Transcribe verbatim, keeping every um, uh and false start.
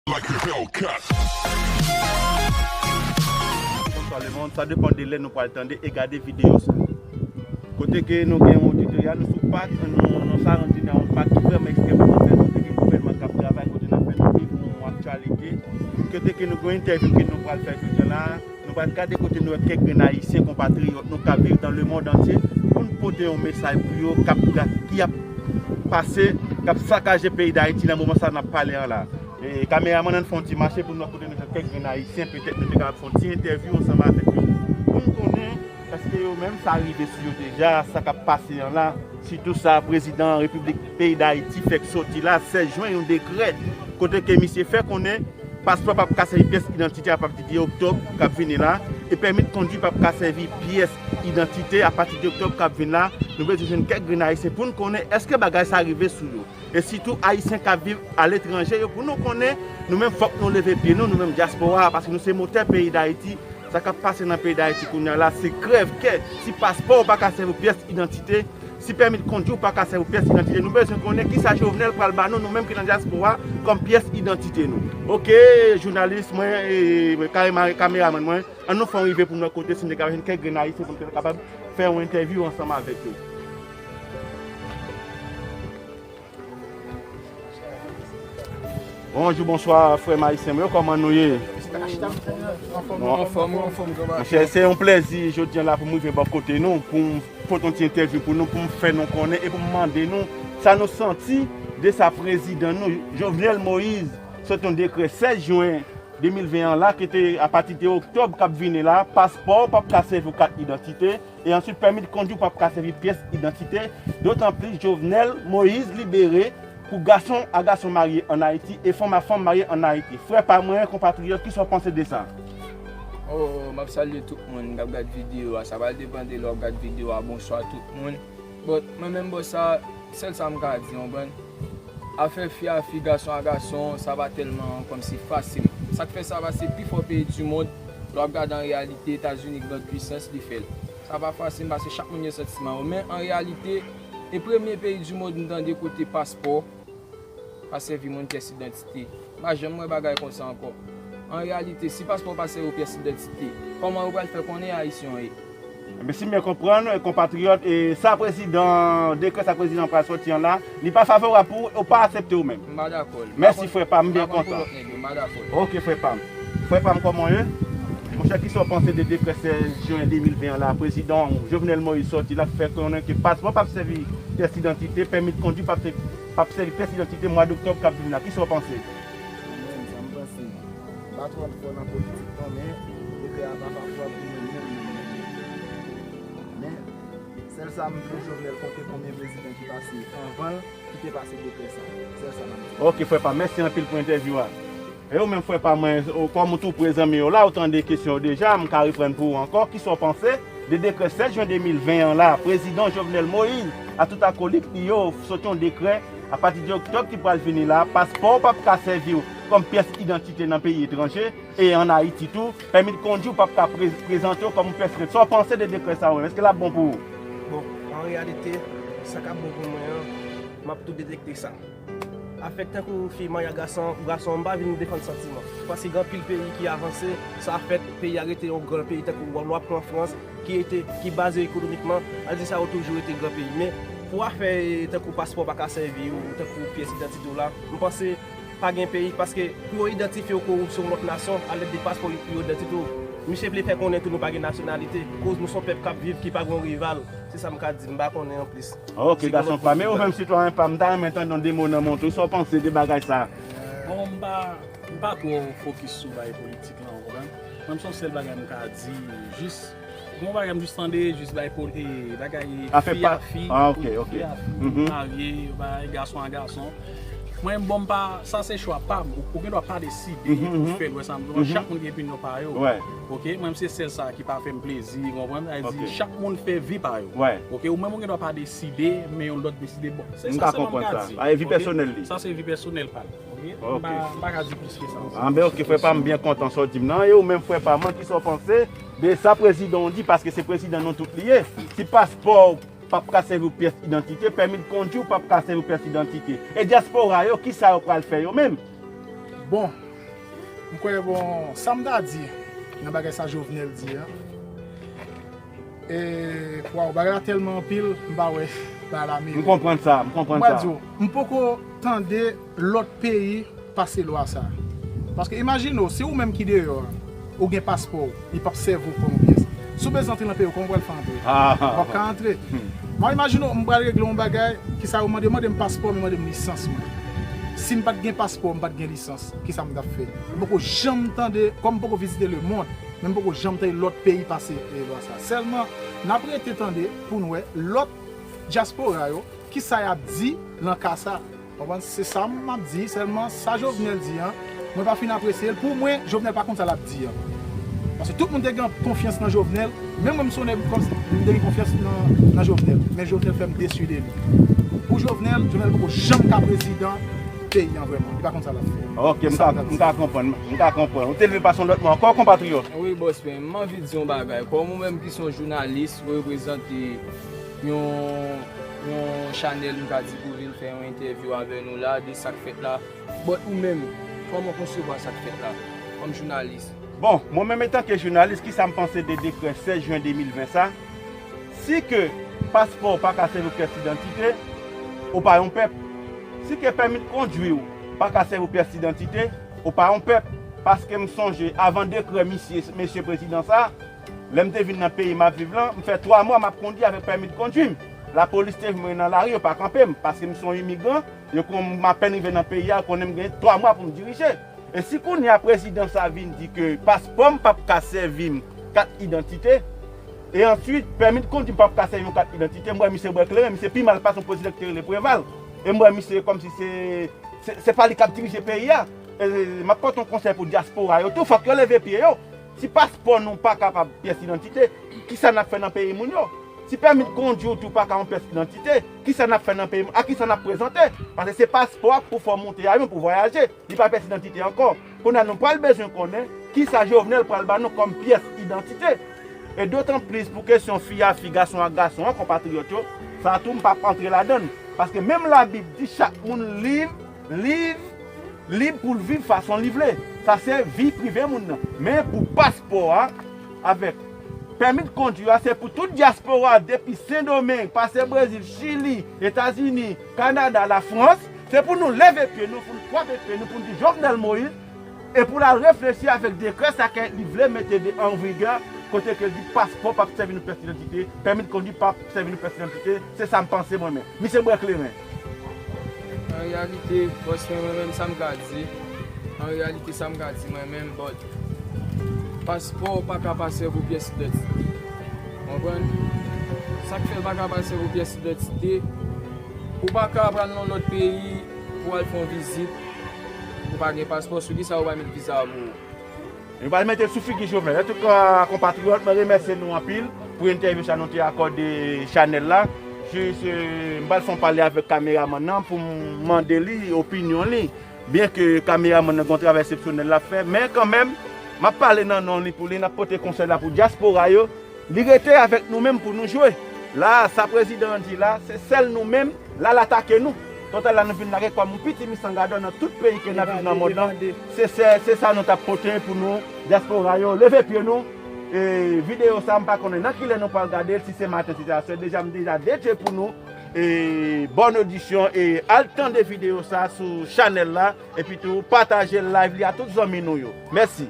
Like a Hellcat. Bonswa lemonn, sa depann de lè nou pral tande e gade videyo sa. Kote ke nou gen yon oditoryal, nou sou pak, nou, nou sa rantre nan yon pak ki vrèman ekstrèm pou nou fè, kote ke gouvènman k ap travay, kote n ap fè nou viv yon aktyalite, kote ke nou gen yon entèvyou ke nou pral fè jodi a la, nou pral gade kote nou wè kèk grenn ayisyen konpatriyòt nou k ap viv dans le monde entier, pou n pote yon mesaj pou yo k ap, ki ap pase, k ap sakaje peyi Dayiti nan moman sa n ap pale an la. E, kameramann, ann fè yon ti mache pou n wè kote nou jwenn kèk grenn ayisyen, petèt nou te kapab fè yon ti entèvyou ansanm avèk yo, pou n konnen, èske yo menm sa rive sou yo deja, sa k ap pase an la, sitou sa prezidan repiblik peyi Dayiti fèk soti la, sèz jen, yon dekrè, kote ke misye fè konnen paspò p ap ka sèvi pyès idantite apati de oktòb k ap vini la, e pèmi de kondwi p ap ka sèvi pyès idantite apati de oktòb k ap vini la. Nou bezwen jwenn kèk grenn ayisyen pou n konnen èske bagay sa rive sou yo. E sitou ayisyen k ap viv aletranje yo, pou nou konnen, nou menm fòk nou leve pye nou, nou menm dyaspora a, paske nou se motè peyi Dayiti. Sa k ap pase nan peyi Dayiti kounye a la, se krèv kè. Si paspò w pa ka sèvi w pyès idantite, si pèmi de kondwi w pa ka sèvi w pyès idantite, nou bezwen konnen kisa Jovenel pral ba nou, nou menm ki nan dyaspora, kòm pyès idantite nou. Oke, jounalis mwen, e, kare-, kameramann mwen, ann nou fè yon rive pou n wè kote si n te ka jwenn kèk grenn ayisyen pou n te kapab fè yon entèvyou ansanm avèk yo. Bonjou, bonswa, frè m ayisyen mwen yo, kòman nou ye? Anfòm, anfòm, anfòm, anfòm, kòman? Monchè, se yon plèzi jodi a la pou m rive bò kote nou, pou m pote yon ti entèvyou pou nou, pou m fè nou konnen e pou m mande nou sa nou santi de sa prezidan nou, Jovenel Moïse, sot yon dekrè sèz jen de mil ven an la, ki te apati de oktòb k ap vini la, paspò w p ap ka sèvi w kat idantite, e answit pèmi de kondwi w p ap ka sèvi pyès idantite, dotan plis Jovenel Moïse libere pou gason a gason marye ann Ayiti e fanm a fanm marye ann Ayiti. Frè pa mwen, konpatriyòt, kisa w panse de sa? Oh, m ap salye tout moun k ap gad videyo a. Sa pral depann de lè w ap gad videyo a. Bonswa tout moun. But mwen menm bò sa, sèl sa m ka di, w konprann? Afè fi a fi, gason a gason, sa pa tèlman kòmsi fasil. Sa k fè sa, paske pifò peyi di mond, lè w ap gade an reyalite, Etazini, gran pwisans, li fè l. Sa pa fasil, paske chak moun gen santiman yo. Men an reyalite, e premye peyi di mond m tande kote paspò pa sèvi moun pyès idantite. M pa janm wè bagay konsa ankò. An reyalite, si paspò pa sèvi w pyès idantite, kòman yo pral fè konnen ayisyen w ye? Ebyen, si m byen konprann, e, konpatriyòt, e sa prezidan, dekrè sa prezidan pral soti an la, li pa favorab pou ou, ou pa aksepte ou menm? M pa dakò. Mèsi, frè pa m, m byen kontan. M pa konn pou lòt nèg yo, m pa dakò. Oke, frè pa m. Frè pa m, kòman w ye? Monchè, kisa w panse de dekrè sèz jen de mil ven an la? Prezidan Jovenel Moïse soti la, fè konnen ke paspò p ap sèvi pyès idantite, pèmi de kondwi p ap sèvi, p ap sèvi pyès idantite mwa doktòb k ap vini la. Kisa w panse? Mwen menm, sa m panse. M pa twò fò nan politik non, men dekrè a pa favorab pou mwen menm, menm, menm, menm. Men, sèl sa m vle, Jovenel konte konbyen prezidan ki pase anvan l, ki te pase dekrè sa. Sèl sa m ap di. Oke, frè pa m, mèsi anpil pou entèvyou a. E ou menm, frè pa mwen, ou, kòm ou tou pre zanmi yo la, ou tande kesyon yo deja, m ka reprann pou ou ankò. Kisa w panse de dekrè sèz jen de mil ven an la? Prezidan Jovenel Moïse a tout akolit li yo sot yon dekrè, apati de oktòb ki pral vini la, paspò w p ap ka sèvi w kòm pyès idantite nan peyi etranje e ann Ayiti tou, pèmi de kondwi w p ap ka pre-, prezante w kòm yon pyès idantite. Sa w panse de dekrè sa ou menm? Èske l ap bon pou ou? Bon, an reyalite, sa k ap bon pou mwen an, m ap tou detèkte sa. Afè tankou fi marye ak gason, gason, m pa vin defann santiman. Paske gen anpil peyi ki avanse, sa fèt, peyi a rete yon gran peyi tankou lè w ap pran Frans, ki rete, ki baze ekonomikman, al di sa yo toujou rete gran peyi. Men, pou afè tankou paspò pa ka sèvi ou tankou pyès idantite w la, m panse pa gen peyi, paske pou yo idantifye w ke w se yon lòt nasyon, alèd de paspò pou yo idantifye w. Misye vle fè konnen tou nou pa gen nasyonalite, koz nou se yon pèp k ap viv, ki pa gen yon rival. Se sa m ka di, m pa konnen anplis. Ok, gason pa m. E ou menm sitwayen pa m, m ta renmen tande yon de mo nan men w tou. Sa w panse de bagay sa? Bon, m pa, m pa twò fokis sou bagay politik la, w konprann? Mwen, m se yon sèl bagay m ka di, jis, bon, bagay m jis tande, jis bagay pol-, e, bagay fi a fi, ah, ok, ok, fi a fi, marye, bagay gason a gason. Mwen, bon, m pa, sa se chwa pa m. Ou, ou gen dwa pa deside pou fè l, wè sa m di w. Chak moun gen opinyon pa yo. Ok, mwen, m se sèl sa ki pa fè m plezi, w konprann? Sa vle di, chak moun fè vi pa yo. Ok, ou menm, ou gen dwa pa deside, men yon lòt deside. Bon, se sa sèlman m ka di. Ah, e vi pèsonèl li. Sa se vi pèsonèl pa l. Ok, m pa, m pa ka di plis ke sa. Ah, ben, ok, frè pa m, byen kontan sa w di m nan. E ou menm, frè pa m, kisa w panse de sa prezidan w di? Paske se prezidan nou tout li ye. Si paspò w p ap ka sèvi w pyès idantite, pèmi de kondwi w p ap ka sèvi w pyès idantite. E dyaspora yo, kisa yo pral fè yo menm? Bon, M kwè, bon, sa m ta di nan bagay sa Jovenel di a. E, waw, bagay la tèlman anpil, m pa wè bagay la mele. M konprann sa, m konprann sa. Mwen di w, m poko tande lòt peyi pase lwa sa. Paske imajine w, se ou menm ki deyò a, ou gen paspò w, li p ap sèvi w kòm yon pyès. Si w bezwen antre nan peyi w, kòman w pral fè antre? Ah, W ap ka antre. Mwen imajine w, m pral regle yon bagay, kisa yo mande, yo mande m paspò, yo mande m lisans mwen. Si m pa t gen paspò, m pa t gen lisans, kisa m t ap fè? M poko janm tande, kòm m poko vizite lemonn, men m poko janm tande lòt peyi pase e lwa sa. Sèlman, n ap rete tande pou n wè lòt dyaspora yo, kisa y ap di nan ka sa. Konprann? Se sa m ap di, sèlman sa Jovenel di an, mwen pa fin apresye l. Pou mwen, Jovenel pa konn sa l ap di an. Paske tout moun te gen konfyans nan Jovenel, menm mwen m sonje kòmsi m te gen konfyans nan, nan Jovenel. Men Jovenel fè m desi de li. Pou Jovenel, Jovenel poko janm ka prezidan peyi an vrèman. Li pa konn sa l ap fè. Ok, m ka, m ka konprann, m ka konprann. Ou te leve pa son lòt mwen ankò, konpatriyòt. Wi, bòs, men m anvi di yon bagay. Kòm ou menm ki se yon jounalis, ou reprezante yon, yon chanèl, m ka di, pou vin fè yon entèvyou avè nou la, de sa k fèt la. But ou menm, kòman w konsevwa sa k fèt la, kòm jounalis? Bon, mwen menm, antanke jounalis, kisa m panse de dekrè sèz jen de mil ven sa? Si ke paspò w pa ka sèvi w pyès idantite, ou pa yon pèp. Si ke pèmi de kondwi w pa ka sèvi w pyès idantite, ou pa yon pèp. Paske m sonje, avan dekrè misye, mesye prezidan sa, lè m te vin nan peyi m ap viv lan, m fè twa mwa m ap kondi avèk pèmi de kondwi m. Lapolis te jwenn mwen nan lari, yo pa kanpe m, paske m se yon imigran, yo konn m apèn rive nan peyi a, yo konnen m gen twa mwa pou m dirije. E si kounye a prezidan sa vin di ke paspò m p ap ka sèvi m kat idantite, e answit, pèmi de kondwi m p ap ka sèvi yon kat idantite, m wè misye bwè kleren, misye pi mal pase yon prezidan ki te rele Preval. E m wè misye kòmsi se, se, se pa li k ap dirije peyi a. E m ap pote yon konsèy pou dyaspora yo tou, fòk yo leve pye yo. Si paspò nou pa kapab pyès idantite, kisa n ap fè nan peyi moun yo? Si pèmi de kondwi w tou pa ka yon pyès idantite, kisa n ap fè nan peyi moun? A kisa n ap prezante? Paske se paspò a k pou fè w monte avyon pou vwayaje. Li pa pyès idantite ankò. Kounye a nou pral bezwen konnen kisa Jovenel pral ba nou kòm pyès idantite. E dotan plis pou kesyon fi a fi, gason a gason an, konpatriyòt yo, sa tou m p ap antre ladan l. Paske menm Labib di chak moun lib, lib, lib pou l viv fason li vle. Sa se vi prive moun nan. Men pou paspò a, avèk pèmi de kondwi a, se pou tout dyaspora depi Sendomeng, pase Brezil, Chili, Etazini, Kanada, Lafrans, se pou nou leve pye nou, pou nou kwape pye nou, pou nou di Jovenel Moïse, e pou l al reflechi avèk dekrè sa ke li vle mete de an vigè, kote ke l di paspò p ap sèvi nou pyès idantite, pèmi de kondwi p ap sèvi nou pyès idantite, se sa m panse mwen menm. Misye bwè kleren. An reyalite, bòs mwen, mwen menm sa m ka di, an reyalite sa m ka di mwen menm, but paspò w pa ka pa sèvi w pyès idantite. Konprann? Sa k fè l pa ka pa sèvi w pyès idantite, ou pa ka pral nan lòt peyi pou al fè yon vizit, ou pa gen paspò, sou kisa yo pa met viza pou ou? Nou pral mete l sou figi Jovenel. Antouka, konpatriyòt, mwen remèsye nou anpil pou entèvyou sa nou te akòde chanèl la. Jis, eh, m pral fè yon pale avèk kameramann nan pou m mande li opinyon li. Byen ke kameramann nan gen yon travay eksepsyonèl l ap fè, men kanmenm, m ap pale nan non li pou li, n ap pote konsèy la pou dyaspora yo. Li rete avèk nou menm pou nou jwe. La, sa prezidan an di la, se sèl nou menm, la l atake nou. Total la nou vin lage kòm yon piti misangadò nan tout peyi ke n ap viv nan mond lan. Se, se, se sa nou t ap pote pou nou, dyaspora yo, leve pye nou. E videyo sa, m pa konnen nan kilè nou pral gade l, si se maten, si se aswè, deja m deja dedye pou nou. E bòn odisyon, e al tande videyo sa sou chanèl la, epi tou pataje live li a tout zanmi nou yo. Mèsi.